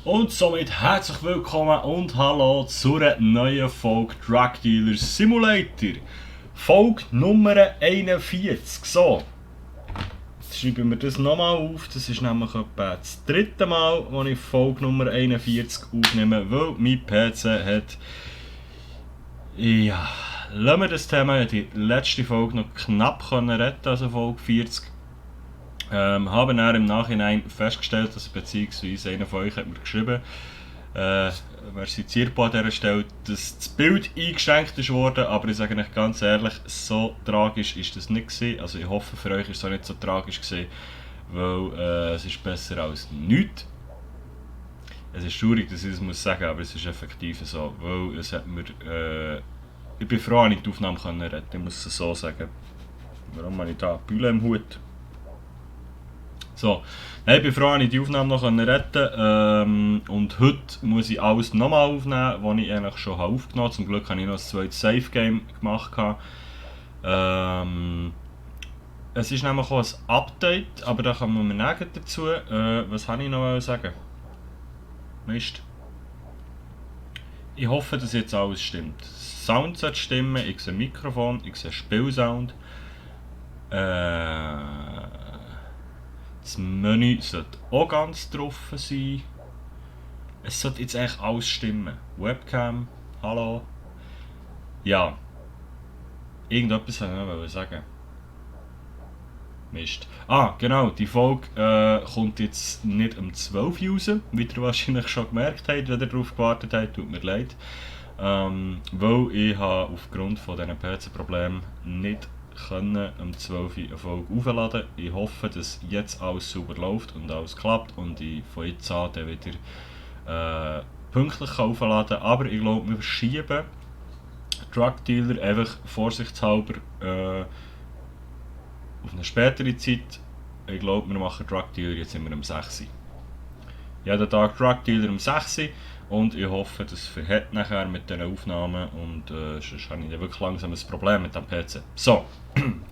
Und somit herzlich willkommen und hallo zu einer neuen Folge Drug Dealer Simulator. Folge Nummer 41. So, jetzt schreiben wir das nochmal auf. Das ist nämlich etwa das dritte Mal, als ich Folge Nummer 41 aufnehme, weil mein PC hat... Ja, lassen wir das Thema die letzte Folge noch knapp retten, also Folge 40. Habe dann im Nachhinein festgestellt, dass beziehungsweise einer von euch hat mir geschrieben, merci Zirpo an dieser Stelle, dass das Bild eingeschränkt ist worden, aber ich sage euch ganz ehrlich, so tragisch ist das nicht gewesen. Also ich hoffe, für euch ist es auch nicht so tragisch gewesen, weil es ist besser als nichts. Es ist traurig, dass ich das muss sagen, aber es ist effektiv so, weil es hat mir, ich bin froh, dass ich die Aufnahme retten konnte, ich muss es so sagen. Warum habe ich da Bühle im Hut? So, ich bin froh, dass ich die Aufnahme noch retten konnte. Und heute muss ich alles nochmal aufnehmen, was ich eigentlich schon aufgenommen habe. Zum Glück habe ich noch ein zweites Safe Game gemacht. Es ist nämlich auch ein Update, aber da kommen wir nachher dazu. Was wollte ich noch sagen? Mist. Ich hoffe, dass jetzt alles stimmt. Sound sollte stimmen, ich sehe Mikrofon, ich sehe Spielsound. Das Menü sollte auch ganz drauf sein. Es sollte jetzt eigentlich alles stimmen. Webcam, hallo. Ja. Irgendetwas wollte ich noch sagen. Mist. Genau, die Folge kommt jetzt nicht um 12 Uhr raus, wie ihr wahrscheinlich schon gemerkt habt, wenn ihr darauf gewartet habt, tut mir leid. Weil ich aufgrund von diesen PC-Problemen nicht um 12 Uhr eine Folge aufladen. Ich hoffe, dass jetzt alles sauber läuft und alles klappt und ich von jetzt an dann wieder pünktlich aufladen kann. Aber ich glaube, wir verschieben Drug Dealer einfach vorsichtshalber auf eine spätere Zeit. Ich glaube, wir machen Drug Dealer jetzt immer um 6 Uhr. Jeden Tag Drug Dealer um 6 Uhr. Und ich hoffe, das verhält nachher mit diesen Aufnahmen und sonst habe ich dann wirklich langsam ein Problem mit dem PC. So,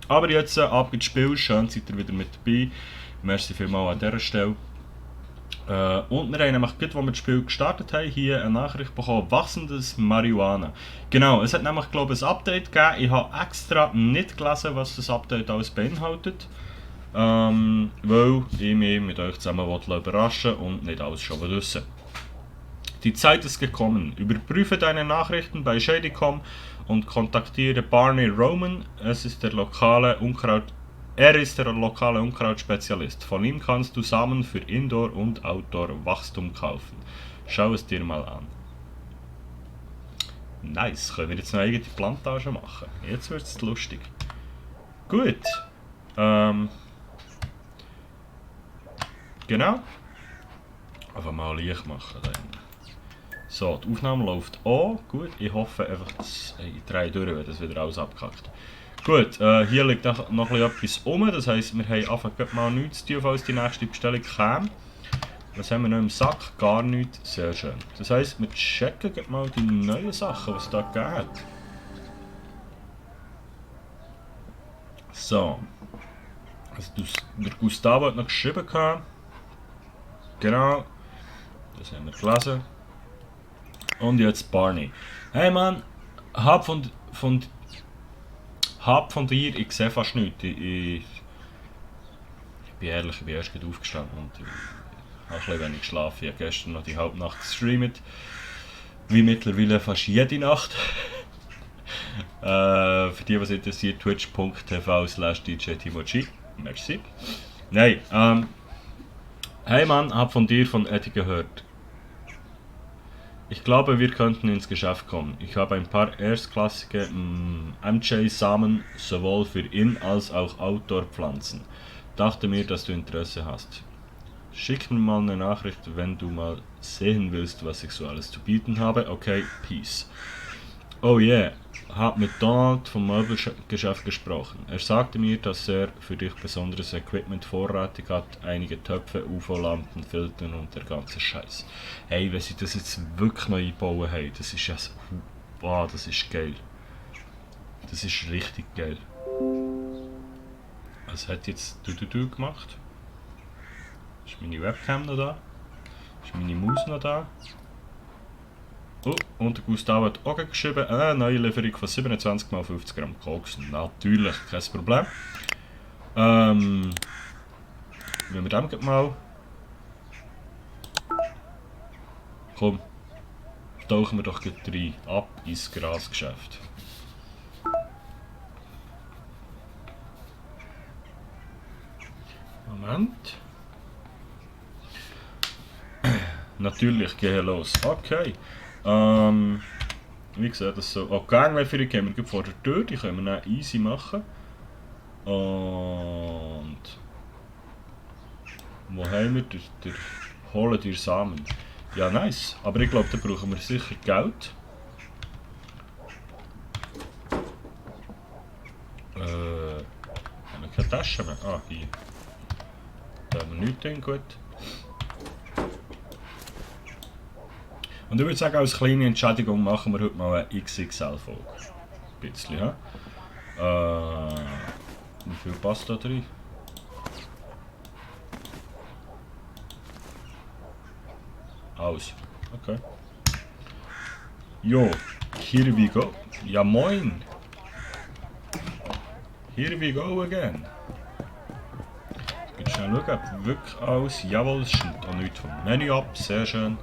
aber jetzt ab ins Spiel, schön seid ihr wieder mit dabei. Merci vielmals an dieser Stelle. Und wir haben nämlich, gerade als wir das Spiel gestartet haben, hier eine Nachricht bekommen, wachsendes Marihuana. Genau, es hat nämlich, glaube ich, ein Update gegeben. Ich habe extra nicht gelesen, was das Update alles beinhaltet. Weil ich mich mit euch zusammen überraschen und nicht alles schon wissen. Die Zeit ist gekommen. Überprüfe deine Nachrichten bei Shadycom und kontaktiere Barney Roman. Er ist der lokale Unkrautspezialist. Von ihm kannst du Samen für Indoor- und Outdoor-Wachstum kaufen. Schau es dir mal an. Nice, können wir jetzt eine eigene Plantage machen. Jetzt wird es lustig. Gut. Genau. Einfach mal Licht machen. So, die Aufnahme läuft auch. Gut, ich hoffe einfach, dass ich drehe durch, wenn das wieder alles abkackt. Gut, hier liegt noch etwas rum. Das heisst, wir haben einfach mal nichts zu tun, falls die nächste Bestellung käme. Was haben wir noch im Sack? Gar nichts. Sehr schön. Das heisst, wir checken mal die neuen Sachen, was es da gibt. So. Also, der Gustavo hat noch geschrieben. Genau. Das haben wir gelesen. Und jetzt Barney. Hey Mann, hab von dir, ich sehe fast nichts. Ich bin ehrlich, ich bin erst gerade aufgestanden und ich habe ein bisschen wenig geschlafen. Ich habe gestern noch die halbe Nacht gestreamt. Wie mittlerweile fast jede Nacht. Für die, was interessiert, twitch.tv/DJTimoG. Merci. Nein, hey Mann, hab von dir von Eddie gehört. Ich glaube, wir könnten ins Geschäft kommen. Ich habe ein paar erstklassige MJ-Samen sowohl für In- als auch Outdoor-Pflanzen. Dachte mir, dass du Interesse hast. Schick mir mal eine Nachricht, wenn du mal sehen willst, was ich so alles zu bieten habe. Okay, peace. Oh yeah, hab mit Donald vom Möbelgeschäft gesprochen. Er sagte mir, dass er für dich besonderes Equipment vorrätig hat, einige Töpfe, UV-Lampen, Filtern und der ganze Scheiß. Hey, wenn sie das jetzt wirklich noch einbauen haben, das ist ja so, wow, das ist geil. Das ist richtig geil. Was hat jetzt du gemacht? Ist meine Webcam noch da? Ist meine Maus noch da. Oh, und der Gustavo hat auch geschrieben, neue Lieferung von 27 x 50 Gramm Koks. Natürlich, kein Problem. Wenn wir dem mal... Komm, tauchen wir doch gleich rein. Ab ins Grasgeschäft. Moment. Natürlich, gehen los. Okay. Wie gesagt, das so. Oh, Gernlieferung haben wir vor der Tür, die können wir dann easy machen. Und. Wo haben wir? Holen die Samen. Ja, nice. Aber ich glaube, da brauchen wir sicher Geld. Haben wir keine Tasche mehr? Ah, hier. Da haben wir nichts drin, gut. Und ich würde sagen, als kleine Entschädigung machen wir heute mal eine XXL-Folge. Ein bisschen, ja? Wie viel passt da drin? Alles. Okay. Jo, here we go. Ja, moin. Here we go again. Ich will schnell schauen, ob wirklich alles... Jawohl, es stimmt auch nichts vom Menü ab. Sehr schön.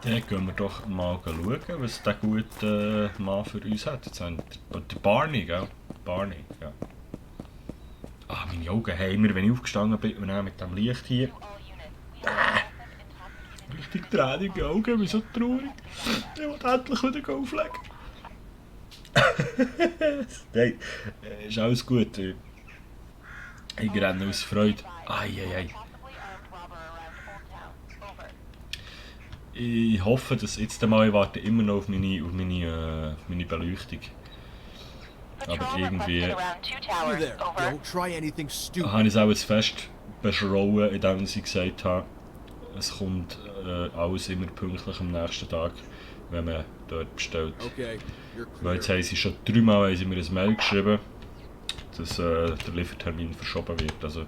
Dann gehen wir doch mal schauen, was der gute Mann für uns hat. Jetzt haben der Barney, gell? Barney, ja. Ah, meine Augen haben mir, wenn ich aufgestanden bin, und dann mit dem Licht hier. Richtig tränige Augen, ich bin so traurig. Ich will endlich wieder auflegen. Nein, ist alles gut. Ich renne aus Freude. Ai. Ich hoffe, dass jetzt einmal, ich warte immer noch auf meine Beleuchtung. Aber irgendwie habe ich es auch jetzt fest beschrauen, indem ich gesagt habe, es kommt alles immer pünktlich am nächsten Tag, wenn man dort bestellt. Weil jetzt haben sie schon 3-mal mir ein Mail geschrieben, dass der Liefertermin verschoben wird. Also,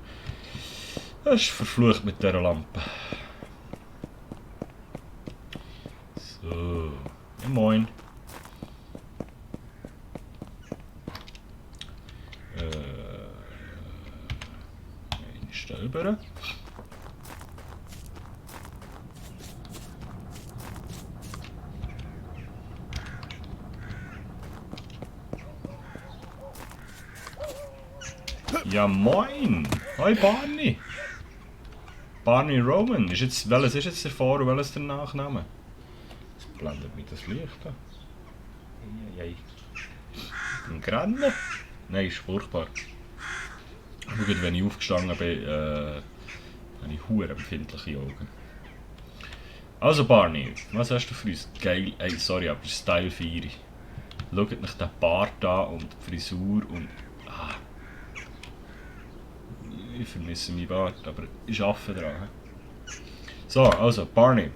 das ist verflucht mit dieser Lampe. So, ja, moin. Eine Stelle. Ja, moin! Hoi Barney! Barney Roman. Welches ist jetzt der Vor- und welches der Nachname? Jetzt blendet mich das Licht an. Ein Grennen? Nein, ist furchtbar. Schau, wenn ich aufgestanden bin, habe ich hure empfindliche Augen. Also Barney, was hast du für uns? Geil, sorry, aber Style 4. Schaut nach den Bart an und die Frisur und... Ich vermisse meinen Bart, aber ich arbeite dran. So, also, Barney.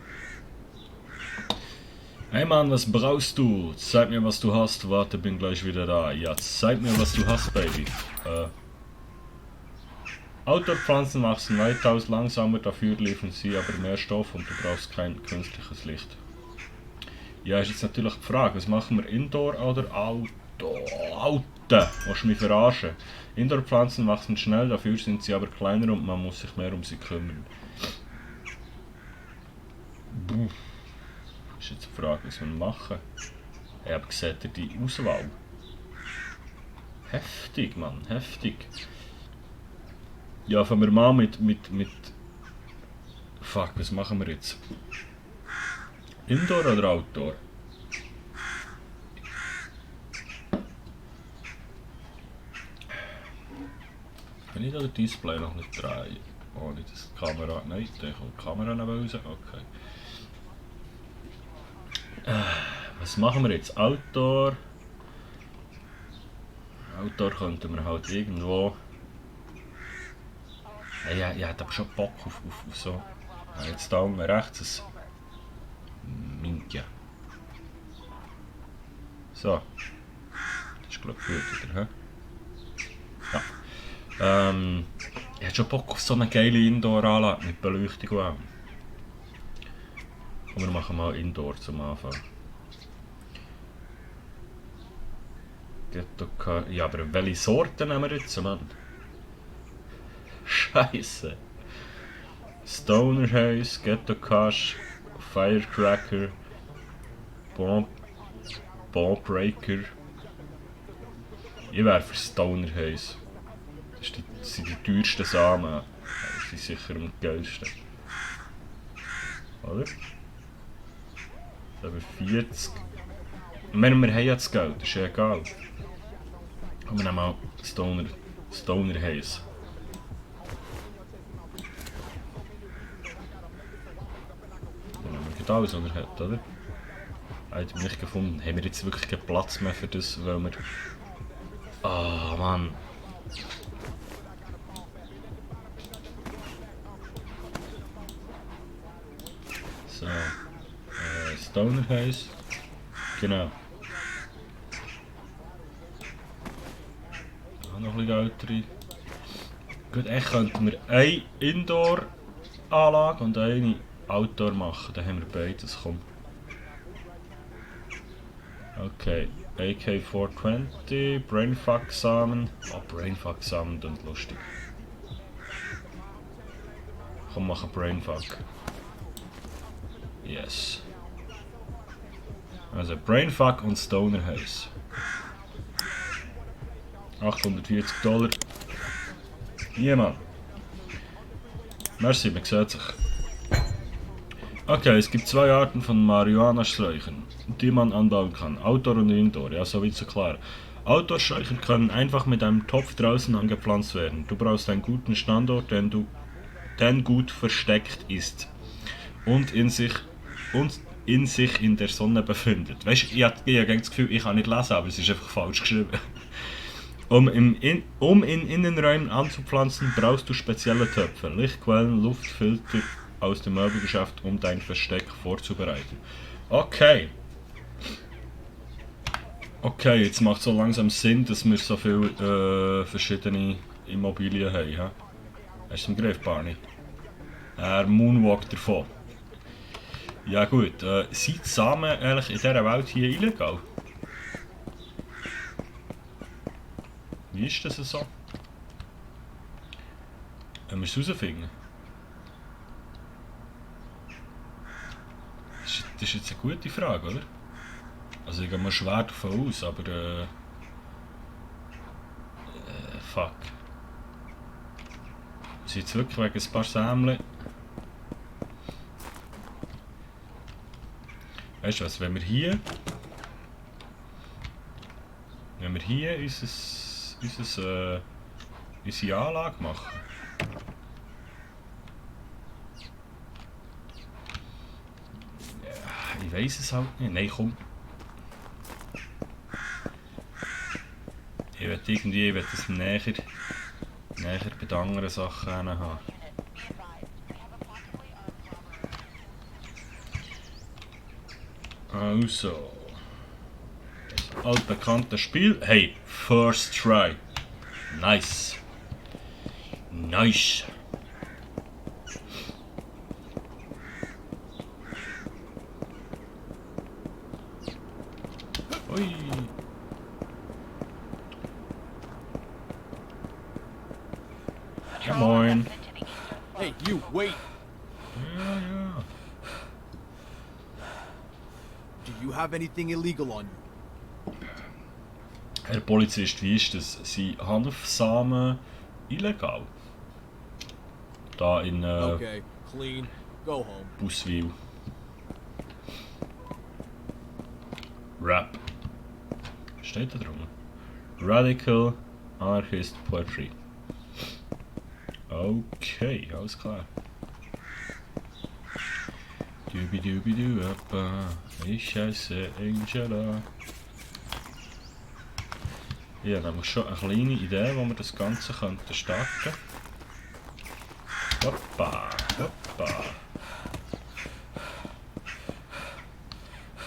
Hey Mann, was brauchst du? Zeig mir, was du hast. Warte, bin gleich wieder da. Ja, zeig mir, was du hast, Baby. Outdoor-Pflanzen wachsen weitaus langsamer, dafür liefern sie aber mehr Stoff und du brauchst kein künstliches Licht. Ja, ist jetzt natürlich die Frage, was machen wir, Indoor oder Outdoor? Alter, willst du mich verarschen? Indoor-Pflanzen wachsen schnell, dafür sind sie aber kleiner und man muss sich mehr um sie kümmern. Puh. Ist jetzt die Frage, was wir machen. Ich habe gesehen, die Auswahl. Heftig, Mann, heftig. Ja, fangen wir mal mit... Fuck, was machen wir jetzt? Indoor oder Outdoor? Kann ich da das Display noch nicht drehen? Oh, nicht das Kamera... Nein, da kommt die Kamera noch raus. Okay. Was machen wir jetzt? Outdoor? Outdoor könnten wir halt irgendwo... Ja, ich hätte aber schon Bock auf so... Jetzt da unten rechts ein Minkje. So. Das ist glaube ich gut, oder? Ja. Ich hätte schon Bock auf so eine geile Indoor-Anlage mit Beleuchtung und allem. Und wir machen mal Indoor zum Anfang. Ja, aber welche Sorten nehmen wir jetzt, Mann? Scheiße. Stoner Haze, Ghetto Kush, Firecracker, Bombreaker. Ich wäre für Stoner Haze. Das sind die teuersten Samen. Das sind sicher am geilsten. Oder? Aber 40. Ich meine, wir haben ja das Geld, das ist ja egal. Aber wir nehmen mal Stoner Haze. Dann nehmen wir alles, was er hat, oder? Hat er nicht gefunden. Haben wir jetzt wirklich keinen Platz mehr für das, weil wir... Ah, Mann. So. Stoner Haze. Genau. Noch ein bisschen Geld rein. Gut, echt könnten wir eine Indoor-Anlage und eine Outdoor machen. Dann haben wir beides. Komm. Okay. AK-420, Brainfuck-Samen. Oh, Brainfuck-Samen klingt lustig. Komm, machen Brainfuck. Yes. Also Brainfuck und Stoner Haze. $840. Ja, Mann. Merci, man sieht sich. Okay, es gibt zwei Arten von Marihuana-Sträuchern, die man anbauen kann. Outdoor und Indoor, ja, so wie zu klar. Outdoor-Sträucher können einfach mit einem Topf draußen angepflanzt werden. Du brauchst einen guten Standort, der gut versteckt ist und in sich in der Sonne befindet. Weißt du, ich habe das Gefühl, ich kann nicht lesen, aber es ist einfach falsch geschrieben. Um in Innenräumen anzupflanzen, brauchst du spezielle Töpfe, Lichtquellen, Luftfilter aus dem Möbelgeschäft, um dein Versteck vorzubereiten. Okay. Okay, jetzt macht es so langsam Sinn, dass wir so viele verschiedene Immobilien haben. He? Hast du im Griff, Barney? Er moonwalkt davon. Ja gut, sind Samen eigentlich in dieser Welt hier illegal? Wie ist das so? Wenn wir es herausfinden? Das ist jetzt eine gute Frage, oder? Also ich gehe mal schwer davon aus, aber fuck. Wir sind jetzt wirklich wegen ein paar Sämli. Weißt du was, wenn wir hier unsere Anlage machen. Ja, ich weiß es halt nicht. Nein, komm. Ich will es näher bei den anderen Sachen haben. Also. Das altbekannte Spiel. Hey, first try. Nice. Nice. Ui. Ja, moin. Hey, you, wait. Ja. Do you have anything illegal on you? Herr Polizist, wie ist das? Sind Hanfsamen illegal? Da in Okay, clean. Go home. Buswil. Rap. Steht da drunter? Radical Anarchist Poetry. Okay, alles klar. Dubi appa, ich heiße Angela. Ich habe nämlich schon eine kleine Idee, wo wir das Ganze könnten starten. Hoppa, hoppa.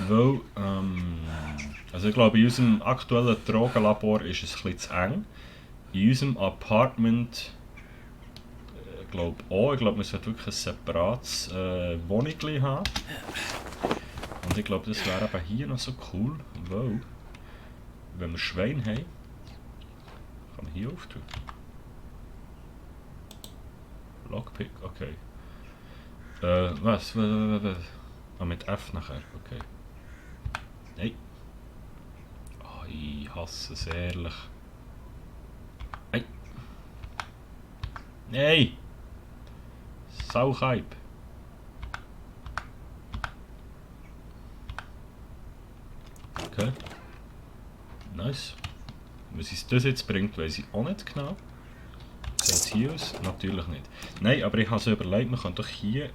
Weil, also ich glaube, in unserem aktuellen Drogenlabor ist es ein bisschen zu eng. In unserem Apartment glaube auch. Ich glaube, man sollte wirklich ein separates Wohnungli haben. Und ich glaube, das wäre eben hier noch so cool, weil, wenn wir Schwein haben, kann man hier auftun. Lockpick, okay. Was? Ah, mit F nachher, okay. Nein. Oh, ich hasse es ehrlich. Nein. Nein! Saukaib. Okay. Nice. Was uns das jetzt bringt, weiss ich auch nicht genau. Sieht es hier aus? Natürlich nicht. Nein, aber ich habe so überlegt, man kann doch hier,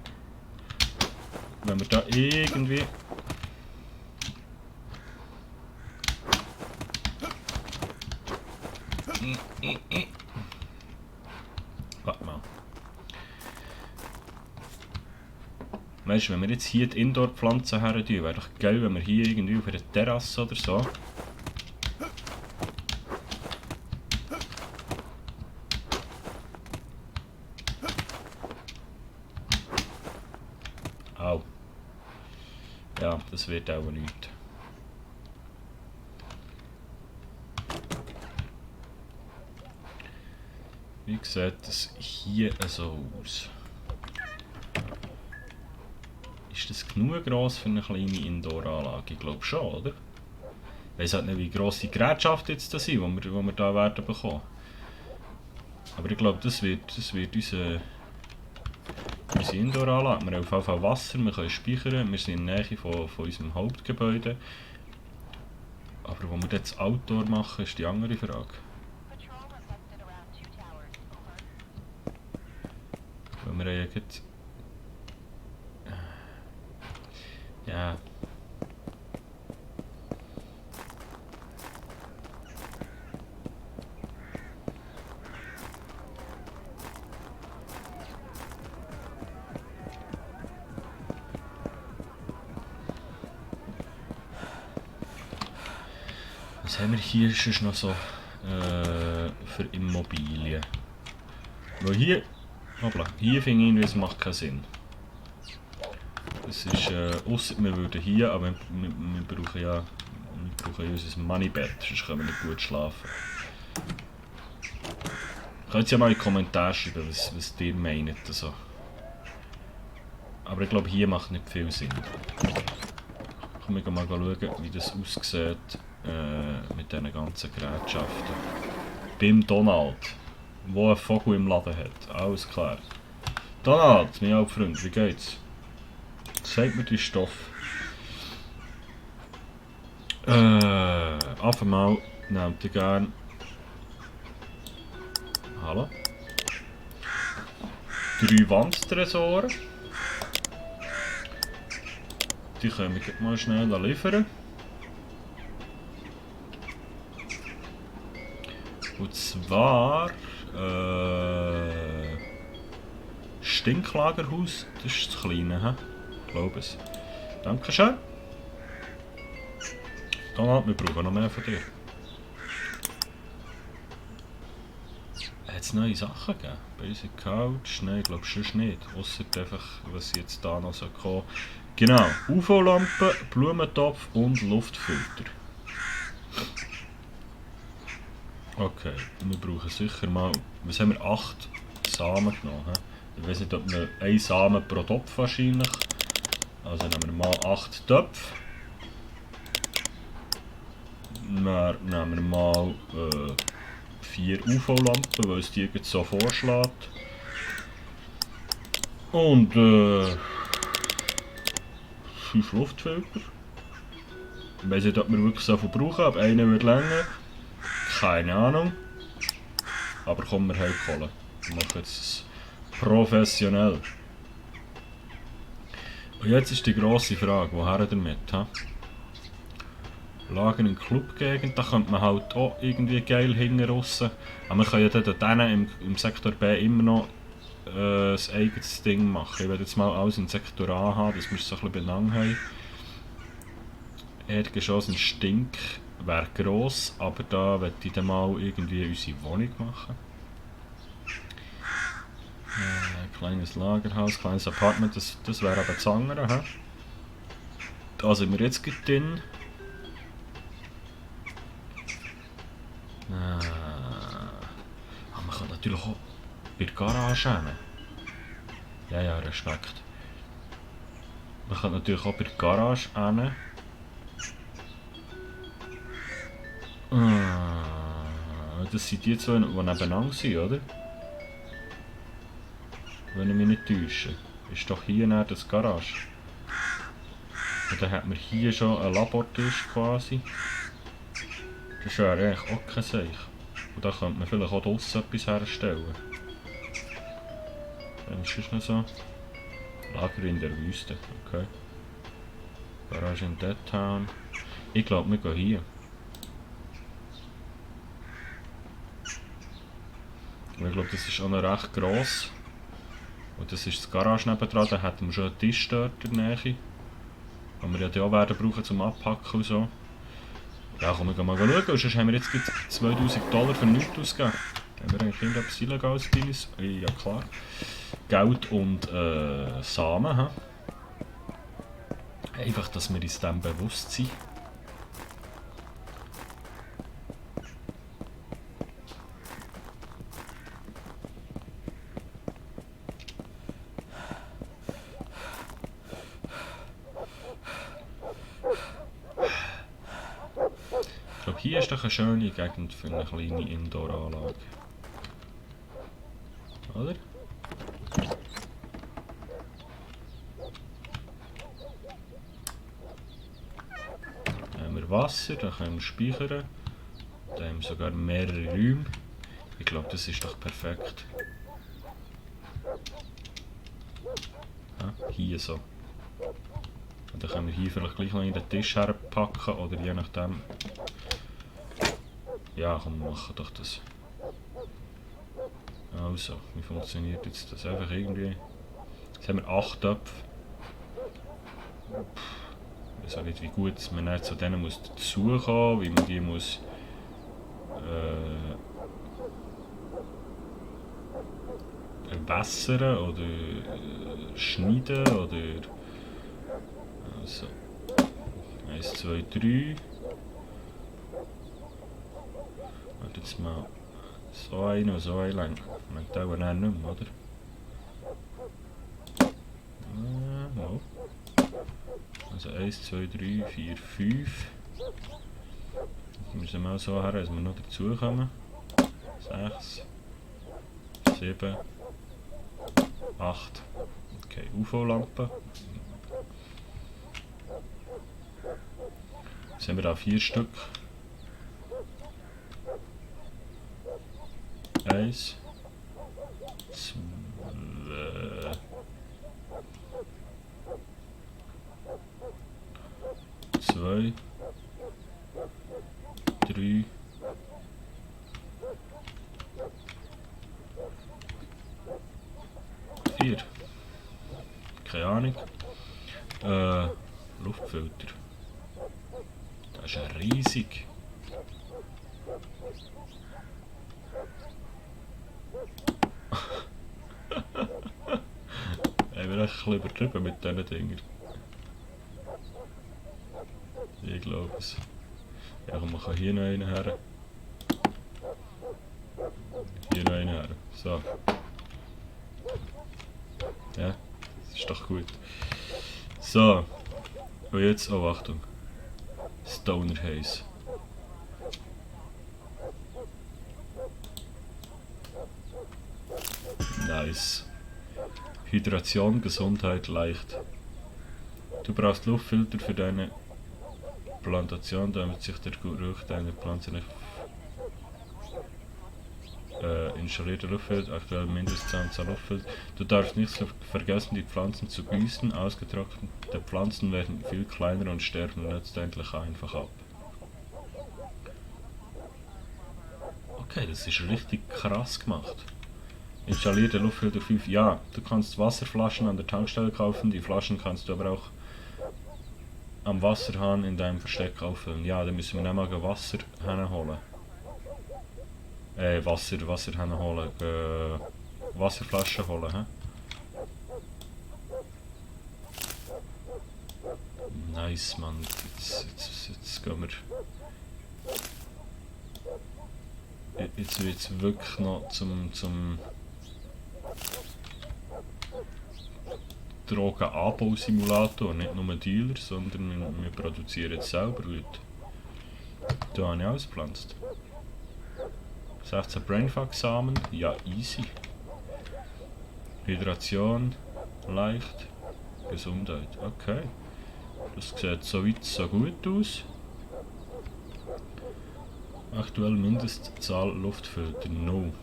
wenn wir da irgendwie... Warte mal. Weißt du, wenn wir jetzt hier die Indoor-Pflanzen her tun, wäre doch geil, wenn wir hier irgendwie auf einer Terrasse oder so. Au. Ja, das wird auch nichts. Wie sieht das hier so aus? Ist das genug gross für eine kleine Indoor-Anlage? Ich glaube schon, oder? Ich weiss halt nicht, wie gross die Gerätschaften jetzt da sind, die wir da werden bekommen. Aber ich glaube, das wird unsere Indoor-Anlage. Wir haben auf jeden Fall Wasser, wir können speichern, wir sind in der Nähe von unserem Hauptgebäude. Aber wo wir jetzt Outdoor machen, ist die andere Frage. Weil wir haben ja. Was haben wir hier sonst noch so für Immobilien? Weil hier, hoppla, hier finde ich, es macht keinen Sinn. Das ist, ausser wir würden hier, aber wir brauchen ja unser Moneybed, sonst können wir nicht gut schlafen. Könnt ihr ja mal in die Kommentare schreiben, was ihr meint. Also. Aber ich glaube, hier macht nicht viel Sinn. Komm, wir mal schauen, wie das aussieht mit diesen ganzen Gerätschaften. Beim Donald, der einen Vogel im Laden hat. Alles klar. Donald, mein alter Freund, wie geht's? Zeig mir die Stoff. Auf einmal nehmt ihr gerne. Hallo? 3 Wandtresoren. Die können wir mal schnell liefern. Und zwar Stinklagerhaus, das ist das kleine, he? Ich glaube es. Dankeschön. Donald, wir brauchen noch mehr von dir. Hat es neue Sachen gegeben? Basic Couch? Nein, ich glaube sonst nicht. Ausser einfach, was jetzt da noch so kommen. Genau, UV-Lampe, Blumentopf und Luftfilter. Okay, wir brauchen sicher mal, was haben wir, 8 Samen genommen. He? Ich weiß nicht, ob wir 1 Samen pro Topf wahrscheinlich. Also nehmen wir mal 8 Töpfe. Dann nehmen wir mal 4 UV-Lampen, weil es die jetzt so vorschlägt. Und 5 Luftfilter. Ich weiß nicht, ob wir wirklich so viel brauchen, aber einer wird länger. Keine Ahnung. Aber komm, wir haben Kohle. Wir machen jetzt professionell. Und jetzt ist die grosse Frage, woher damit? He? Lagen in Clubgegend, da könnte man halt auch irgendwie geil hinten raus. Aber wir können ja dann im Sektor B immer noch ein eigenes Ding machen. Ich werde jetzt mal alles in Sektor A haben, dass wir es so ein bisschen benannt haben. Erdgeschoss ein Stink wäre gross, aber da möchte ich dann mal irgendwie unsere Wohnung machen. Kleines Lagerhaus, kleines Apartment, das wäre aber das andere. He? Da sind wir jetzt gerade drin. Man kann natürlich auch bei der Garage hin. Ja, Respekt. Man kann natürlich auch bei der Garage hin. Das sind die zwei, die nebeneinander sind, oder? Wenn ich mich nicht täusche. Ist doch hier näher das Garage. Und dann hat man hier schon einen Labortisch quasi. Das wäre eigentlich auch kein Seich. Und da könnte man vielleicht auch draussen etwas herstellen. Was ist noch so? Lager in der Wüste, okay. Garage in Deadtown. Ich glaube, wir gehen hier. Ich glaube, das ist auch noch recht gross. Und das ist das Garage nebendran, da hätten wir schon einen Tisch dort in der Nähe. Den wir ja auch werden brauchen zum Abpacken und so. Ja, komm, wir gehen mal schauen, sonst haben wir jetzt $2000 für nichts ausgegeben. Haben wir eigentlich irgendetwas Illegales drin? Ja klar. Geld und Samen. He? Einfach, dass wir uns dem bewusst sind. Ich glaube, hier ist doch eine schöne Gegend für eine kleine Indoor-Anlage. Oder? Da haben wir Wasser, da können wir speichern. Da haben wir sogar mehrere Räume. Ich glaube, das ist doch perfekt. Ja, hier so. Und dann können wir hier vielleicht gleich noch in den Tisch herpacken oder je nachdem. Ja, komm, wir machen doch das. Also, wie funktioniert jetzt das? Einfach irgendwie. Jetzt haben wir 8 Töpfe. Ich weiß auch nicht, wie gut man nicht zu denen muss dazukommen, wie man die muss wässern oder schneiden oder. Also. 1, 2, 3. Warte jetzt mal. So einen und so einen lang. Man denkt auch nicht mehr, oder? No. Also 1, 2, 3, 4, 5. Wir müssen mal so her, dass wir noch dazu kommen. 6, 7, 8. Okay, UV-Lampe. Jetzt haben wir da 4 Stück. 1, 2, 2, 3, 4. Keine Ahnung. Luftfilter. Das ist ja riesig. Ich bin echt ein bisschen übertrieben mit diesen Dingen. Ich glaube es. Ja, komm, man kann hier noch einen her. Hier noch einen her. So. Ja, das ist doch gut. So. Und jetzt, oh Achtung. Stoner Haze. Nice. Hydration, Gesundheit, leicht. Du brauchst Luftfilter für deine Plantation, damit sich der Geruch deiner Pflanze nicht installierte Luftfilter, aktuell Mindestanzahl Luftfilter. Du darfst nicht vergessen, die Pflanzen zu gießen. Ausgetrocknete Pflanzen werden viel kleiner und sterben letztendlich einfach ab. Okay, das ist richtig krass gemacht. Installierte Luftfilter 5. Ja, du kannst Wasserflaschen an der Tankstelle kaufen, die Flaschen kannst du aber auch am Wasserhahn in deinem Versteck auffüllen. Ja, dann müssen wir dann mal Wasser hinholen. Wasser hinholen. Wasserflaschen holen. He? Nice, Mann. Jetzt gehen wir... Jetzt wird es wirklich noch zum Drogenanbausimulator. Nicht nur Dealer, sondern wir produzieren jetzt selber Leute. Da habe ich alles gepflanzt. 16 Brainfuck-Samen, ja easy. Hydration, leicht. Gesundheit, okay. Das sieht soweit so gut aus. Aktuell Mindestzahl Luftfilter, no.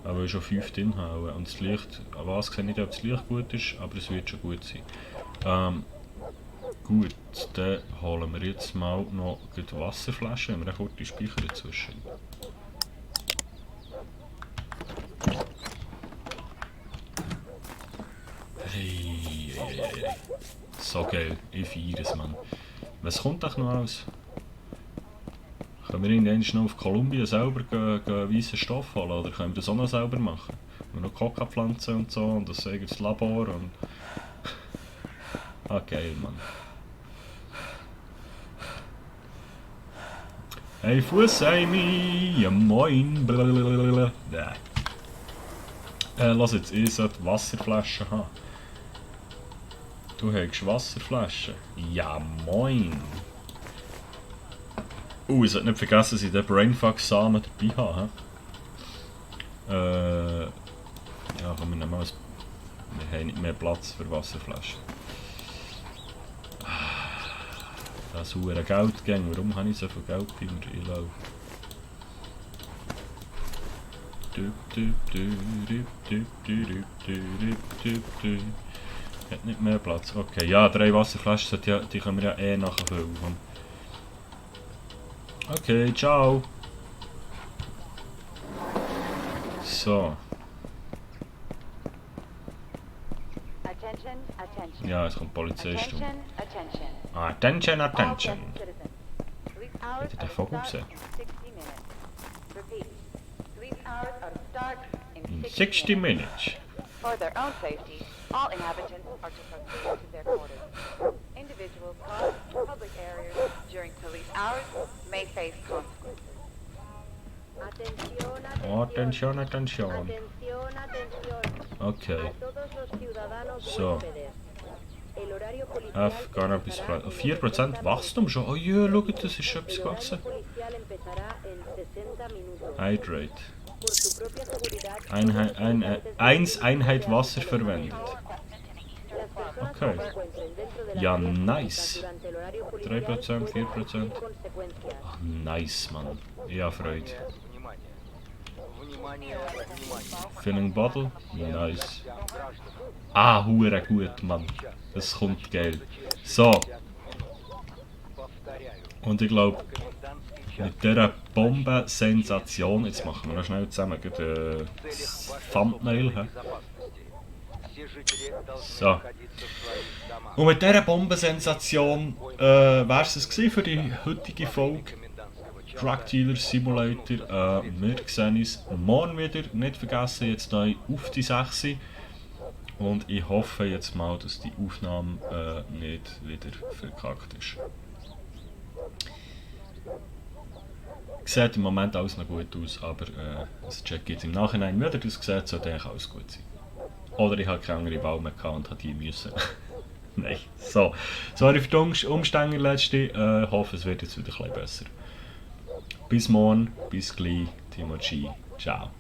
Aber ich schon 5 drin habe. Und das Licht, was sehe ich nicht, ob das Licht gut ist, aber es wird schon gut sein. Gut, dann holen wir jetzt mal noch die Wasserflasche, wenn wir einen kurzen Speicher dazwischen. Hey. So geil, ich feiere es, Mann. Was kommt doch noch alles? Können wir irgendwann noch auf Kolumbien selber weißen Stoff holen oder können wir das auch noch selber machen? Wir noch Coca-Pflanzen und so und das eigenes Labor und... Ah, geil, Mann. Hey Fuss, Amy, ja moin, blablabla. Lass jetzt, ich sollte Wasserflaschen haben. Du hast Wasserflaschen? Ja moin. Ich sollte nicht vergessen, dass ich den Brainfuck-Samen dabei habe. Ja, komm, wir nehmen mal wir haben nicht mehr Platz für Wasserflaschen. Das ist ein Geldgang. Warum habe ich so viel Geld bei mir? Ich laufe. Hat nicht mehr Platz. Okay, ja, 3 Wasserflaschen, die können wir ja eh nachher füllen. Okay, ciao. So. Ja, es kommt Polizist. Attention, attention. Hat er den Vogel gesehen? In 60 minutes. For their own safety, all inhabitants are to proceed to their quarters. Individuals caught in public areas during police hours may face consequences. Attention, attention. Okay. So. F, Cannabis, 4% Wachstum schon. Oh ja, schau, das ist etwas gewachsen. Hydrate. Einheit Wasser verwendet. Okay. Ja, nice. 3%, 4%. Ach, nice, Mann. Ja, Freude. Filling Bottle? Nice. Ah, hure gut, Mann. Das kommt geil. So. Und ich glaube, mit dieser Bombensensation, jetzt machen wir noch schnell zusammen das Thumbnail. He? So. Und mit dieser Bombensensation wäre es für die heutige Folge. Drug Dealer Simulator. Wir sehen uns morgen wieder. Nicht vergessen, jetzt neu auf die 6. Und ich hoffe jetzt mal, dass die Aufnahme nicht wieder verkackt ist. Sieht im Moment alles noch gut aus, aber das Check jetzt im Nachhinein wieder aussieht, sollte eigentlich alles gut sein. Oder ich habe keine andere Wahl mehr gehabt und habe die müssen. Nein. So. Sorry für die Umstände letzte. Hoffe, es wird jetzt wieder ein bisschen besser. Bis morgen, bis gleich, Timo G. Ciao.